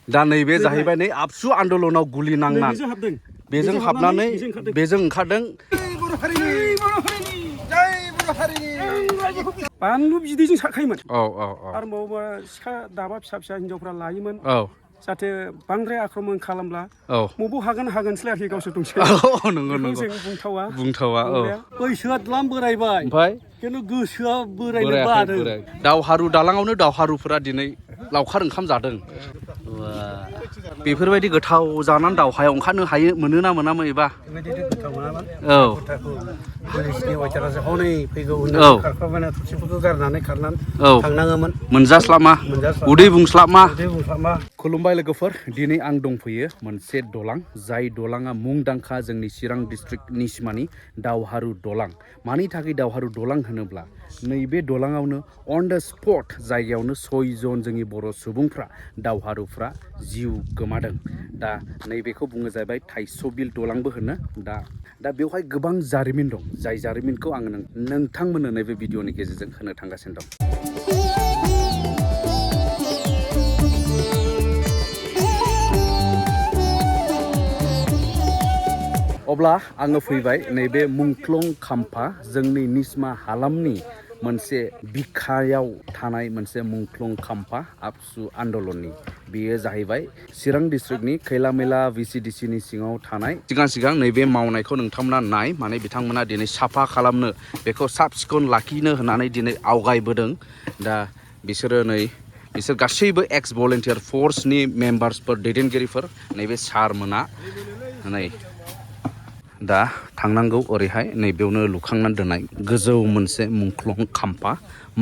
दा नैबे जाहैबाय नै आबसु आन्दलनाव गुलि नांनान बेजों हाबनानै बेजों ओंखारदों बानलु बिदैजों सारखायोमोन आरो मावबा सिखा दाबा फिसा फिसा हिनजावफ्रा लायोमोन जाहाथे बांद्राय आक्रमण खालामब्ला मबाव हागोनसैलाय आरोखि गावसोर दंसै नंगौ बुंथावा बैसोआ द्लाम बोरायबाय ओमफ्राय खिन्थु गोसोआ बोरायनो बादों दावहारु दालाङावनो दावहारुफोरा दिनै लावखार ओंखाम जादों बेफोरबायदि गोथाव जानानै दावहायाव ओंखारनो हायो मोनोना मोनामोन एबा मोनजास्लामा उदै बुंस्लाबमा खुलुमबाय लोगोफोर दिनै आं दंफैयो मोनसे दलां जाय दलाङा मुंदांखा जोंनि चिरां डिस्ट्रिक्टनि सिमानि दावहारु दलां मानि थाखाय दावहारु दलां होनोब्ला नैबे दलाङावनो अन द स्पट जायगायावनो 6 जन जोंनि बर' सुबुंफ्रा दावहारुफ्रा जिउ गोमादों दा नैबेखौ बुङो जाहैबाय थाइसबिल दलांबो होनो दा बेवहाय गोबां जारिमिन दं जाय जारिमिनखौ आङो नोंथांमोननो नैबे भिडिअनि गेजेरजों होनो थांगासिनो दं अब्ला आङो फैबाय नैबे मुंख्लं खाम्फा जोंनि निस्मा हालामनि मोनसे बिखायाव थानाय मोनसे मुंख्लं खाम्फा आबसु आन्दलननि बेयो जाहैबाय चिरां डिस्ट्रिक्टनि खैलामैला VCDCनि सिङाव थानाय सिगां नैबे मावनायखौ नोंथांमोना नाय माने बिथांमोना दिनै साफा खालामनो बेखौ साब सिखोन लाखिनो होननानै दिनै आवगायबोदों दा बिसोर गासैबो एक्स भलेन्टियार फर्सनि मेम्बार्सफोर दैदेनगिरिफोर नैबे सारमोना नै दा थांनांगौ ओरैहाय नैबेयावनो लुखांनानै दोननाय गोजौ मोनसे मुंख्लं खाम्फा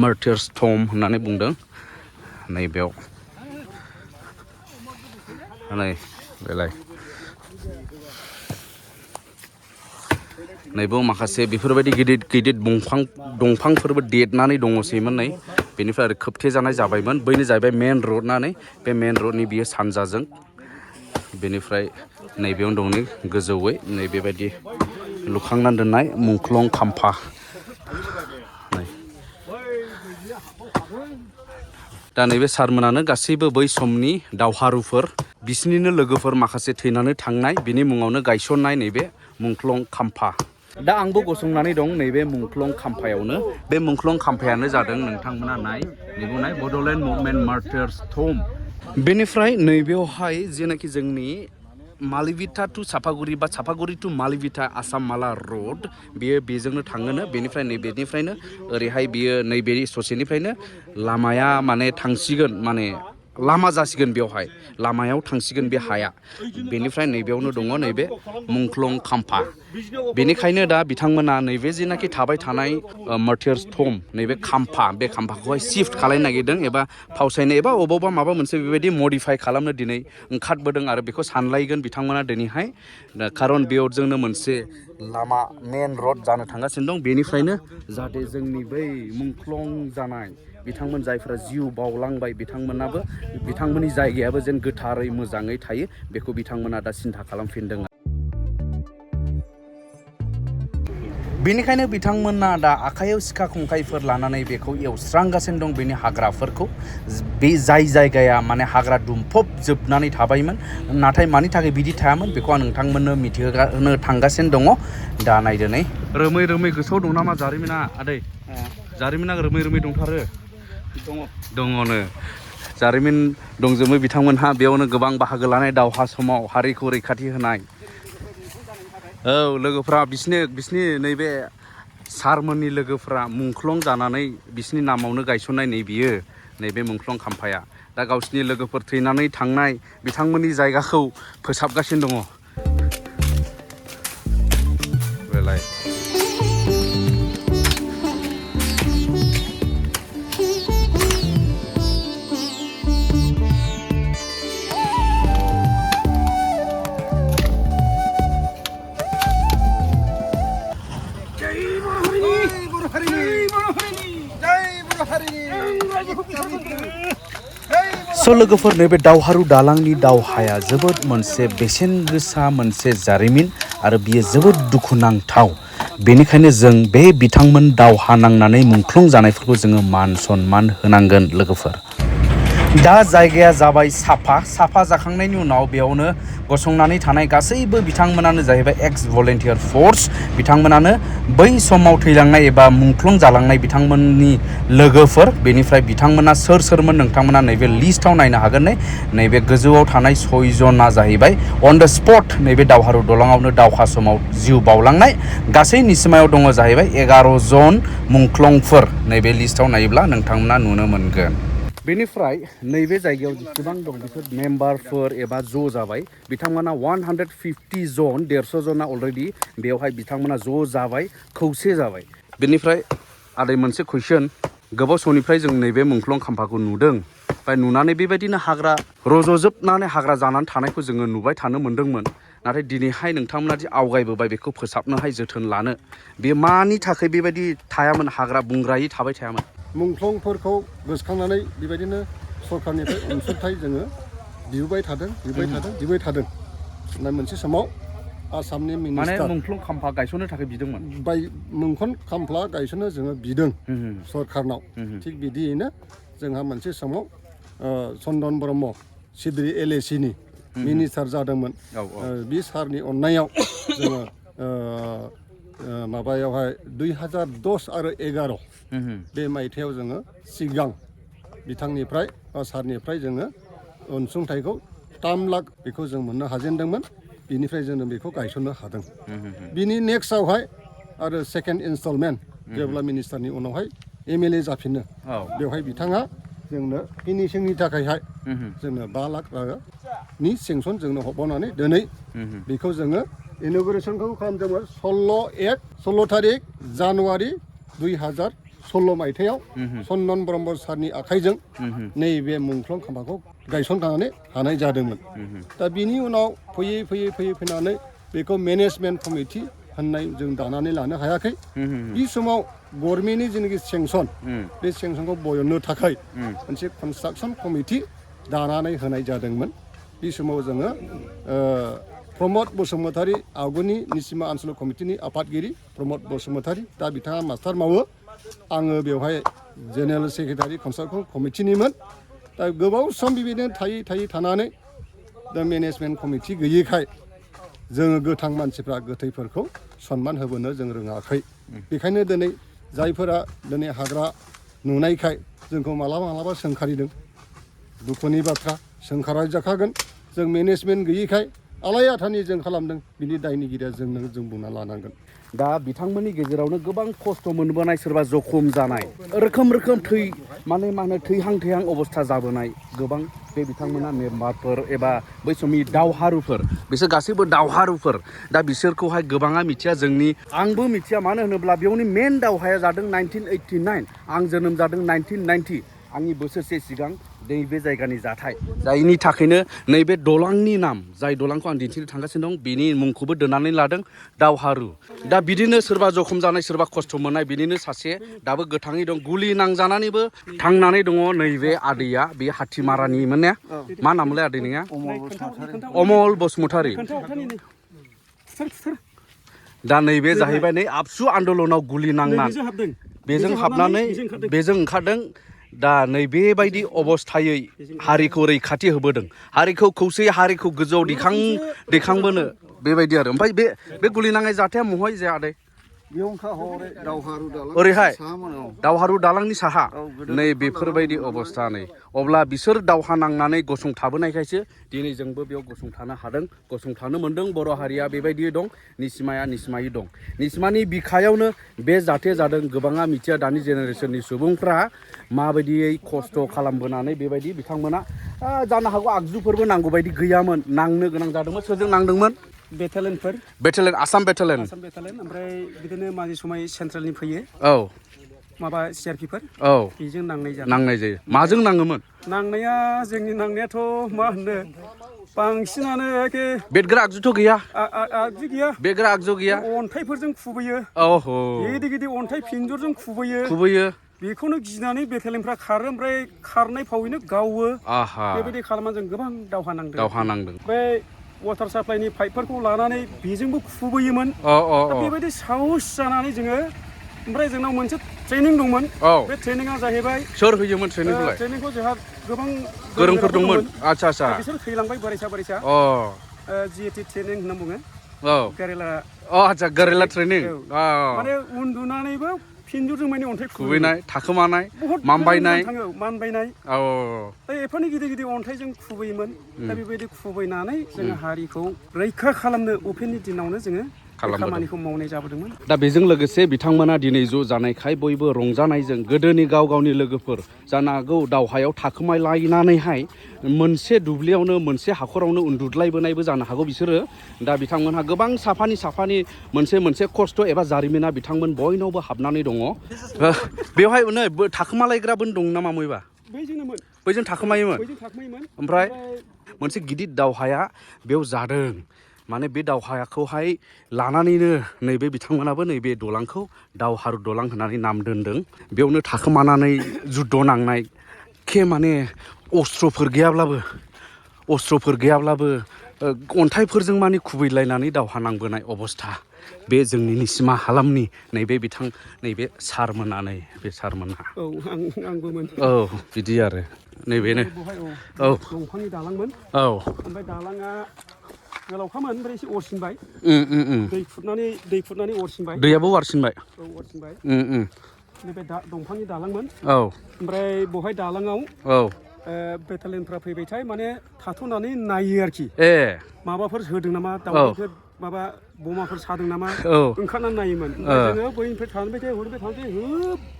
मार्टिर्स टम होननानै बुंदों नैबेयाव बेलाय नैबेयाव माखासे बेफोरबायदि गिदिर दंफांफोरबो देरनानै दङसैमोन नै बेनिफ्राय आरो खोबथेजानाय जाबायमोन बैनो जाहैबाय मेन रड नानै बे मेन रडनि बियो सानजाजों बेनिफ्राय नैबेयावनो दं नै गोजौयै नैबेबायदि लुखांनानै दोननाय मुंख्लं खाम्फा दा नैबे सारमोनानो गासैबो बै समनि दावहारुफोर बिसिनिनो लोगोफोर माखासे थैनानै थांनाय बिनि मुङावनो गायसननाय नैबे मुंख्लं खाम्फा दा आंबो गसंनानै दं नैबे मुंख्लं खाम्फायावनो बे मुंख्लं खाम्फायानो जादों नोंथांमोना नाय बड'लेण्ड मुभमेन्ट मार्टिर्स टम बेनिफ्राय नैबेयावहाय जेनाखि जोंनि मालिबिटा टु सापागुरि बा सापागुरि टु मालिबिटा आसाम माला रड बेजोंनो थाङोनो बेनिफ्रायनो ओरैहाय बियो नैबे ससेनिफ्रायनो लामाया माने थांसिगोन माने लामा जासिगोन बेवहाय लामायाव थांसिगोन बे हाया बेनिफ्राय नैबेयावनो दङ नैबे मुंख्लं खाम्फा बेनिखायनो दा बिथांमोना नैबे जेनाखि थाबाय थानाय मार्टिर्स टम नैबे खाम्फा बे खाम्फाखौहाय शिफ्ट खालामनो नागिरदों एबा फावसायनो एबा अबावबा माबा मोनसे बेबायदि मडिफाइ खालामनो दिनै ओंखारबोदों आरो बेखौ सानलायगोन बिथांमोना दिनैहाय खारन बेयावजोंनो मोनसे लामा मेन रड जानो थांगासिनो दं बेनिफ्रायनो जाहाथे जोंनि बै मुंख्लं जानाय बिथांमोन जायफ्रा जिउ बावलांबाय बिथांमोननि जायगायाबो जेन गोथारै मोजाङै थायो बेखौ बिथांमोना दा सिन्था खालामफिनदों बेनिखायनो बिथांमोना दा आखायाव सिखा खंखाइफोर लानानै बेखौ एवस्रांगासिनो दं बेनि हाग्राफोरखौ बे जाय जायगाया माने हाग्रा दुमफबजोबनानै थाबायमोन नाथाय मानि थाखाय बिदि थायामोन बेखौ आं नोंथांमोननो मिथिहोनो थांगासिनो दङ दा नायदो नै रोमै गोसोआव दं नामा जारिमिना आदै जारिमिना रोमै दंथारो दङनो जारिमिन दंजोबो बिथांमोनहा बेयावनो गोबां बाहागो लानाय दावहा समाव हारिखौ रैखाथि होनाय औ लोगोफ्रा बिसिनि नैबे सारमोननि लोगोफ्रा मुंख्लं जानानै बिसिनि नामावनो गायसननाय नैबे मुंख्लं खाम्फाया दा गावसिनि लोगोफोर थैनानै थांनाय बिथांमोननि जायगाखौ फोसाबगासिनो दङ बेलाय लोगोफोर नैबे दावहारु दालांनि दावहाया जोबोद मोनसे बेसेन गोसा मोनसे जारिमिन आरो बियो जोबोद दुखुनांथाव बेनिखायनो जों बे बिथांमोन दावहा नांनानै मुंख्लं जानायफोरखौ जोङो मान सनमान होनांगोन लोगोफोर दा जायगाया जाबाय साफा जाखांनायनि उनाव बेयावनो गसंनानै थानाय गासैबो बिथांमोनानो जाहैबाय एक्स भलेन्टियार फोर्स बिथांमोनानो बै समाव थैलांनाय एबा मुंख्लं जालांनाय बिथांमोननि लोगोफोर बेनिफ्राय बिथांमोना सोरमोन नोंथांमोना नैबे लिस्टआव नायनो हागोन नैबे गोजौआव थानाय 6 जना जाहैबाय अन द स्पट नैबे दावहारु दलाङावनो दावहा समाव जिउ बावलांनाय गासै निसिमायाव दङ जाहैबाय 11 जन मुंख्लंफोर नैबे लिस्टआव नायोब्ला नोंथांमोना नुनो मोनगोन बेनिफ्राय नैबे जायगायाव जेसेबां दं बिसोर मेम्बारफोर एबा ज' जाबाय बिथांमोना 150 जन 150 जना अलरेडि बेवहाय बिथांमोना ज' जाबाय खौसे जाबाय बेनिफ्राय आदै मोनसे कुइसन गोबाव समनिफ्राय जों नैबे मुंख्लं खाम्फाखौ नुदों ओमफ्राय नुनानै बेबायदिनो हाग्रा रज'जोबनानै हाग्रा जानानै थानायखौ जोङो नुबाय थानो मोन्दोंमोन नाथाय दिनैहाय नोंथांमोना दि आवगायबोबाय बेखौ फोसाबनोहाय जोथोन लानो बे मानि थाखाय बेबायदि थायामोन हाग्रा बुंग्रायै थाबाय थायामोन मुंख्लंफोरखौ गोसोखांनानै बेबायदिनो सरकारनिफ्राय अनसुंथाइ जोङो बिबाय थादों होननाय मोनसे समाव आसामनि मिनिस्टार माने मुंख्लं खाम्फा गायसननो थाखाय बिदोंमोन मुंख्लं खाम्फा गायसननो जोङो बिदों सरकारनाव थिग बिदियैनो जोंहा मोनसे समाव चन्दन ब्रह्म सिद्रि LAC-नि मिनिस्टार जादोंमोन बे सारनि अननायाव जोङो माबायावहाय 2010 आरो 11 बे मायथाइयाव जोङो सिगां बिथांनिफ्राय सारनिफ्राय जोङो अनसुंथाइखौ 3 लाख बेखौ जों मोननो हाजेनदोंमोन बिनिफ्राय जोङो बेखौ गायसननो हादों बिनि नेक्स्टआवहाय आरो सेकेन्ड इनस्टलमेन्ट जेब्ला मिनिस्टारनि उनावहाय MLA जाफिनो बेवहाय बिथाङा जोंनो फिनिशिंनि थाखायहाय जोंनो 5 लाखनि सेंसन जोंनो हरबावनानै दिनै बेखौ जोङो इन'ग्रेसनखौ खालामदोंमोन 16 थारिख जानुवारि 2016 मायथाइयाव चन्दन ब्रह्म सारनि आखाइजों नैबे मुंख्लं खाम्फाखौ गायसननानै हानाय जादोंमोन दा बिनि उनाव फैनानै बेखौ मेनेजमेन्ट कमिटि होननाय जों दानानै लानो हायाखै बे समाव गभर्नमेन्टनि जेनाखि सेंसन बे सेंसनखौ बयननो थाखाय मोनसे कनस्ट्राक्सन कमिटि दानानै होनाय जादोंमोन बे समाव जोङो प्रमद बसुमतारी आवगोलनि निसिमा आनसलिक कमिटिनि आफादगिरि प्रमद बसुमतारी दा बिथाङा मास्टार मावो आङो बेवहाय जेनेरेल सेक्रेटारि कनस्ट्राक्सन कमिटिनिमोन दा गोबाव सम बेबायदिनो थायै थानानै दा मेनेजमेन्ट कमिटि गैयैखाय जोङो गोथां मानसिफ्रा गोथैफोरखौ सनमान होबोनो जों रोङाखै बेखायनो दिनै जायफोरा दिनै हाग्रा नुनायखाय जोंखौ मालाबा सोंखारिदों दुखुनि बाथ्रा सोंखारा जाखागोन जों मेनेजमेन्ट गैयैखाय आलाय आथानि जों खालामदों बिनि दायनिगिरिया जों बुंना लानांगोन दा बिथांमोननि गेजेरावनो गोबां खस्थ' मोनबोनाय सोरबा जखम जानाय रोखोम थैहां अबस्था जाबोनाय गोबां बे बिथांमोना मेम्बारफोर एबा बै समनि दावहारुफोर बिसोर गासैबो दावहारुफोर दा बिसोरखौहाय गोबाङा मिथिया आंबो मिथिया मानो होनोब्ला बेयावनि मेन दावहाया जादों 1989 आं जोनोम जादों 1990 आंनि बोसोरसे सिगां नैबे जायगानि जाथाय जायनि थाखायनो नैबे दलांनि नाम जाय दलांखौ आं दिन्थिनो थांगासिनो दं बेनि मुंखौबो दोननानै लादों दावहारु दा बिदिनो सोरबा जखम जानाय सोरबा खस्थ' मोननाय बिनिनो सासे दाबो गोथाङै दं गुलि नांजानानैबो थांनानै दङ नैबे आदैया बे हाथिमारानिमोन ने मा नामलाय आदै नोंनिया अमल बसुमतारी दा नैबे जाहैबाय नै आबसु आन्दलनाव गुलि नांनानै बेजों हाबनानै बेजों ओंखारदों दा नैबेबायदि अबस्थायै हारिखौ रैखाथि होबोदों हारिखौ खौसेयै हारिखौ गोजौआव दैखांबोनो बेबायदि आरो ओमफ्राय बे गुलि नांनाय जाथाया महाय जाया आदै ओरैहाय दावहारु दालांनि साहा नै बेफोरबायदि अबस्था नै अब्ला बिसोर दावहा नांनानै गसंथाबोनायखायसो दिनै जोंबो बेयाव गसंथानो हादों गसंथानो मोन्दों बर' हारिया बेबायदि दं निसिमायै दं निसिमानि बिखायावनो बे जाथाया जादों गोबाङा मिथिया दानि जेनेरेसननि सुबुंफ्रा माबायदियै खस्थ' खालामबोनानै बेबायदि बिथांमोना जानो हागौ आगजुफोरबो नांगौ बायदि गैयामोन नांनो गोनां जादोंमोन सोरजों नांदोंमोन आसाम बेटेलेन ओमफ्राय बिदिनो माजे समाय सेन्ट्रेलनि फैयो माबा CRPफोर बेजों नांनाय जायो माजों नाङोमोन नांनाया जोंनि नांनायाथ' मा होननो बांसिनानो एखे बेदग्रा आगजुथ' गैया बेदग्रा आगजु गैया अन्थाइफोरजों खुबैयो गिदिर अन्थाइ फिन्जरजों खुबैयो बेखौनो गिनानै बेटेलेनफ्रा खारो ओमफ्राय खारनाय फावैनो गावो बेबायदि खालामनानै जों गोबां दावहा नांदों ओमफ्राय वाटार साप्लाइनि पाइपफोरखौ लानानै बेजोंबो खुबैयोमोन बेबायदि साहस जानानै जोङो ओमफ्राय जोंनाव मोनसे ट्रेनिं दंमोन बे ट्रेनिंआ जाहैबाय सोर होयोमोन ट्रेनिंखौलाय ट्रेनिंखौ जोंहा गोबां गोरोंफोर दंमोन आच्छा आच्छा बिसोर थैलांबाय बोरायसा जिएटि ट्रेनिं होनना बुङो गारेला आच्छा गारेला ट्रेनिं माने उन्दुनानैबो फिनजुरजों माने अन्थाइ खुबैनाय थाखोमानाय मानबायनाय दा एफानि गिदिर गिदिर अन्थाइजों खुबैयोमोन दा बेबायदि खुबैनानै जोङो हारिखौ रैखा खालामनो अपेननि दिनावनो जोङो खामानिखौ मावनाय जाबोदोंमोन दा बेजों लोगोसे बिथांमोना दिनै ज' जानायखाय बयबो रंजानायजों गोदोनि गाव गावनि लोगोफोर जानो हागौ दावहायाव थाखोमालायनानैहाय मोनसे दुब्लियावनो मोनसे हाखरावनो उन्दुलायबोनायबो जानो हागौ बिसोरो दा बिथांमोनहा गोबां साफानि मोनसे खस्थ' एबा जारिमिना बिथांमोन बयनावबो हाबनानै दङ बेवहाय नै थाखोमालायग्राबो दं नामा मयबा बैजों थाखोमायोमोन ओमफ्राय मोनसे गिदिर दावहाया बेयाव जादों माने बे दावहाखौहाय लानानैनो नैबे बिथांमोनाबो नैबे दलांखौ दावहारु दलां होननानै नाम दोनदों बेयावनो थाखोमानानै जुद्ध नांनाय माने अस्त्रफोर गैयाब्लाबो अन्थाइफोरजों माने खुबैलायनानै दावहा नांबोनाय अबस्था बे जोंनि निसिमा हालामनि नैबे सारमोना आंबोमोन बिदि आरो नैबेनो दंफांनि दालांमोन ओमफ्राय दालाङा गोलावखामोन ओमफ्राय एसे अरसिनबाय दै खुरनानै अरसिनबाय दैयाबो अरसिनबाय बे दंफांनि दालांमोन ओमफ्राय बहाय दालाङाव बेटालियनफ्रा फैबायथाय माने थाथ'नानै नायो आरोखि माबाफोर होदों नामा दावहाफोर माबा बमाफोर सादों नामा ओंखारनानै नायोमोन जोङो बैनिफ्राय थांबाय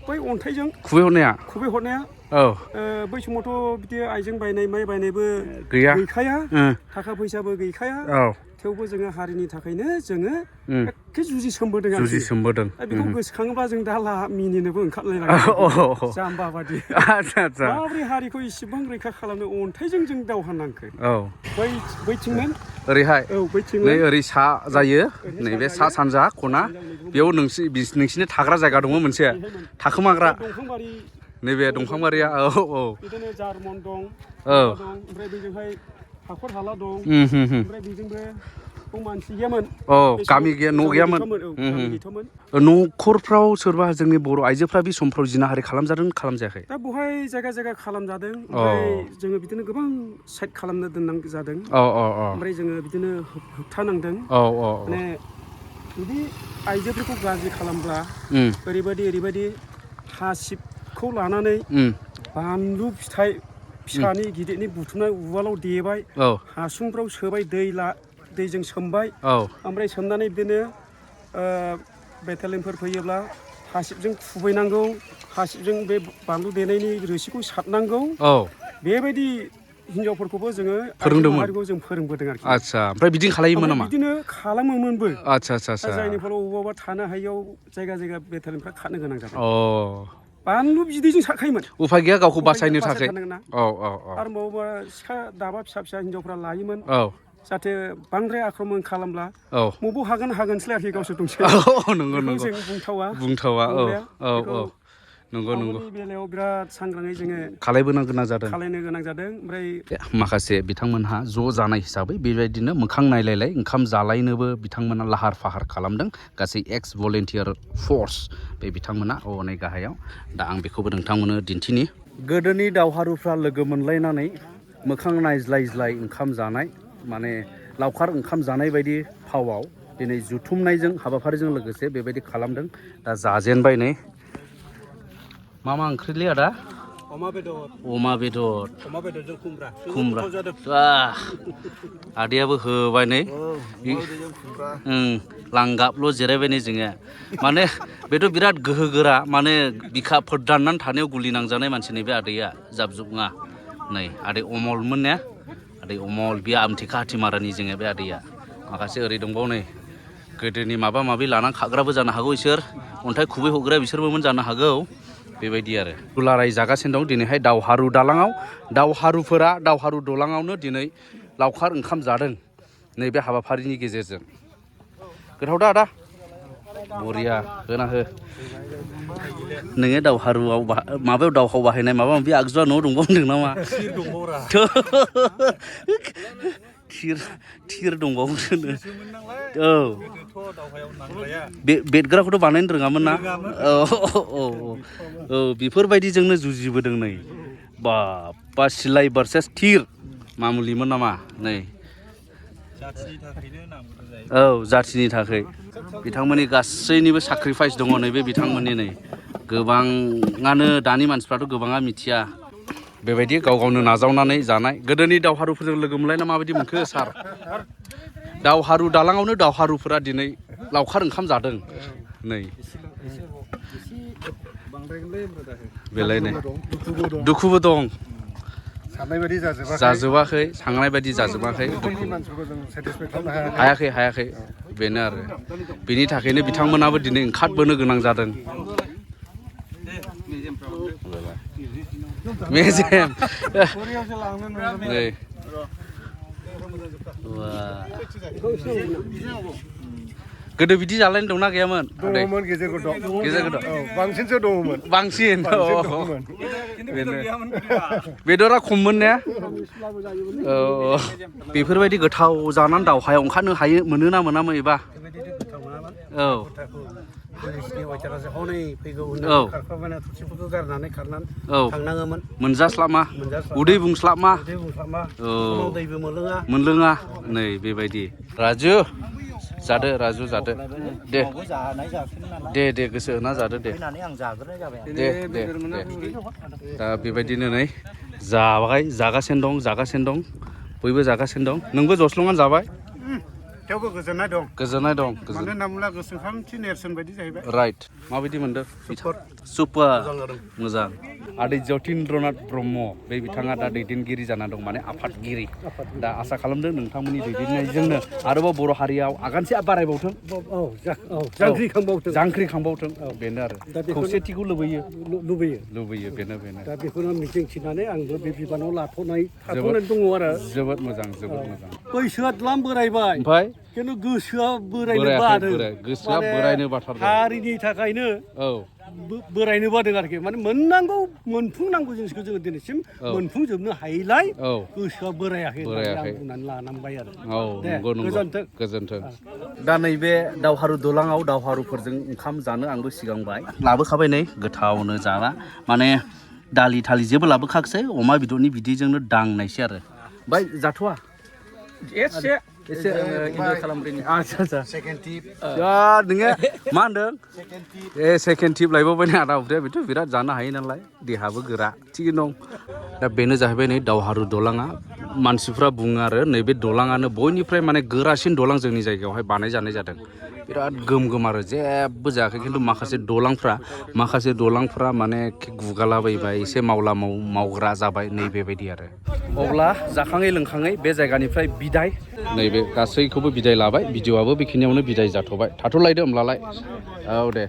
बै अन्थाइजों खुबैहरनाया बै समावथ' बिदि आइजें बायनाय माइ बायनायबो गैखाया थाखा फैसाबो गैखाया थेवबो जोङो हारिनि थाखायनो जोङो एखे जुजिसोमबोदों बेखौ गोसोखाङोब्ला जों दा मिनिनोबो ओंखारलायलाङो जाम्बा बादि माबोरै हारिखौ इसिबां रैखा खालामनो अन्थाइजों जों दावहा नांखो बैथिंमोन ओरैहाय नै ओरै सा जायो नैबे सा सानजा खना बेयाव नोंसिनि थाग्रा जायगा दङ मोनसे थाखोमाग्रा नैबे दंफांबारिया बिदिनो जार्मन दं ओमफ्राय बेजोंहाय हाखर हाला दं ओमफ्राय बेजोंबो मानसि गैयामोन गामि गैया न' गैयामोन न'खरफ्राव सोरबा जोंनि बर' आइजोफ्रा बे समफ्राव जिनाहारि खालामजायाखै दा बहाय जायगा खालामजादों ओमफ्राय जोङो बिदिनो गोबां साइड खालामनो दोननां जादों ओमफ्राय जोङो बिदिनो होबथानांदों माने जुदि आइजोफोरखौ गाज्रि खालामब्ला ओरैबायदि हासिबखौ लानानै बानलु फिसानि गिदिरनि बुथुमनाय उवालाव देबाय हासुंफ्राव सोबाय दैजों सोमबाय ओमफ्राय सोमनानै बिदिनो बेटालियनफोर फैयोब्ला हासिबजों खुबैनांगौ हासिबजों बे बानलु देनायनि रोसिखौ सारनांगौ बेबायदि हिनजावफोरखौबो जोङो फोरोंदोंमोन जों फोरोंबोदों आरोखि ओमफ्राय बिदिनो खालायोमोन नामा बिदिनो खालामोमोनबो जायनि फलाव अबावबा थानो हायियाव जायगा बेटालियनफ्रा खारनो गोनां जादों बानलु बिदैजों सारखायोमोन उफाय गैया गावखौ बासायनो थाखाय आरो बबावबा सिखा दाबा फिसा हिनजावफ्रा लायोमोन जाहाथे बांद्राय आक्रमण खालामब्ला बबाव हागोनसैलाय आरोखि गावसोर दंसै बुंथावा नंगौ बेलायाव बिराद सांग्राङै जोङो खालायनो गोनां जादों ओमफ्राय माखासे बिथांमोनहा ज' जानाय हिसाबै बेबायदिनो मोखां नायलायलाय ओंखाम जालायनोबो बिथांमोना लाहार फाहार खालामदों गासै एक्स भलेन्टियार फर्स बे बिथांमोना नै गाहायाव दा आं बेखौबो नोंथांमोननो दिन्थिनि गोदोनि दावहारुफ्रा लोगो मोनलायनानै मोखां नायज्लाय ओंखाम जानाय माने लावखार ओंखाम जानाय बायदि फावआव दिनै जुथुमनायजों हाबाफारिजों लोगोसे बेबायदि खालामदों दा जाजेनबाय नै मा ओंख्रिलै आदा अमा बेदरजों खुमब्रा आदैयाबो होबाय नै लांगाबल' जिरायबाय नै जोङो माने बेथ' बिराद गोहोगोरा माने बिखाफोर दाननानै थानायाव गुलि नांजानाय मानसिनि बे आदैया जाबजुबङा नै आदै अमलमोन ने आदै अमल बियो आमथेखा हाथिमारानि जोङो बे आदैया माखासे ओरै दंबाव नै गोदोनि माबा लानानै खाग्राबो जानो हागौ इसोर अन्थाइ खुबै हग्रा बिसोरबोमोन जानो हागौ बेबायदि आरो दुलाराय जागासिनो दं दिनैहाय दावहारु दालाङाव दावहारुफोरा दावहारु दलाङावनो दिनै लावखार ओंखाम जादों नैबे हाबाफारिनि गेजेरजों गोथाव दा आदा बरिया होना हो नोङो दावहारुआव माबायाव दावहायाव बाहायनाय माबा माबि आगजुआ न'आव दंबावो होनदों नामा थिर दंबावोसोनो औ बेदग्राखौथ' बानायनो रोङामोन ना औ बेफोरबायदिजोंनो जुजिबोदों नै बा सिलाइ भार्सेस थिर मामुलिमोन नामा नै औ जाथिनि थाखाय बिथांमोननि गासैनिबो साक्रिफाइस दङ नैबे बिथांमोननि नै गोबाङानो दानि मानसिफ्राथ' गोबाङा मिथिया बेबायदि गाव गावनो नाजावनानै जानाय गोदोनि दावहारुफोरजों लोगो मोनलायना माबायदि मोनखो सार दावहारु दालाङावनो दावहारुफोरा दिनै लावखार ओंखाम जादों नै बेलाय नै दुखुबो दं जाजोबाखै सांनाय बायदि जाजोबाखै हायाखै बेनो आरो बेनि थाखायनो बिथांमोनाबो दिनै ओंखारबोनो गोनां जादों मेजेम नै गोदो बिदि जालायनो दंना गैयामोन दङमोन गेजेर गोदाव बांसिनसो दङमोन बांसिन बेदरा खममोन ने औ बेफोरबायदि गोथाव जानानै दावहायाव ओंखारनो हायो मोनो ना मोनामोन एबा औ मोनजास्लाबमा उदै बुंस्लाबमा मोनलोङा नै बेबायदि राजु जादो दे गोसो होना जादो दे दा बेबायदिनो नै जागासिनो दं बयबो जागासिनो दं नोंबो जस्लंनानै जाबाय थेवबो गोजोननाय दं मानो होनना बुङोब्ला गोसोखांथि नेरसोन बायदि जाहैबाय राइट माबायदि मोनदों सुपार मोजां आदै जतीन्द्रनाथ ब्रह्म बे बिथाङा दा दैदेनगिरि जाना दं माने आफादगिरि दा आसा खालामदों नोंथांमोननि दैदेननायजोंनो आरोबाव बर' हारियाव आगानसे बारायबावथों जांख्रिखांबावथों बेनो आरो खौसेथिखौ लुबैयो बेनो दा बेखौनो मिजिंथिनानै आंबो बे बिबानाव थाथ'नाय दङ आरो जोबोद मोजां बैसोआ द्लाम बोरायबाय ओमफ्राय खिन्थु गोसोआ बोरायनो बाथारदों हारिनि थाखायनो बोरायनो बादों आरोखि माने मोनफुंनांगौ जिनिसखौ जोङो दिनैसिम मोनफुंजोबनो हायैलाय गोसोआ बोरायाखै बुंनानै लानांबाय आरो गोजोन्थों दा नैबे दावहारु दलाङाव दावहारुफोरजों ओंखाम जानो आंबो सिगांबाय लाबोखाबाय नै गोथावनो जाना माने दालि थालि जेबो लाबोखासै अमा बेदरनि बिदैजोंनो दांनायसै आरो ओमफ्राय जाथ'वा एसे इन्जय खालामग्रोनि आदसा नोङो मा होनदों सेकेन्ड टिप लायबावबाय नै आदा उफ्रिया बेथ' बिराद जानो हायो नालाय देहाबो गोरा थिगैनो दं दा बेनो जाहैबाय नै दावहारु दलाङा मानसिफ्रा बुङो आरो नैबे दलाङानो बयनिफ्राय माने गोरासिन दलां जोंनि जायगायावहाय बानायजानाय जादों बिराद गोम आरो जेबो जायाखै खिन्थु माखासे दलांफ्रा माने गुगालाबायबाय एसे मावग्रा जाबाय नै बेबायदि आरो अब्ला जाखाङै लोंखाङै बे जायगानिफ्राय बिदाय नैबे गासैखौबो बिदाय लाबाय भिडिअ'आबो बेखिनियावनो बिदाय जाथ'बाय थाथ'लायदो होमब्लालाय औ दे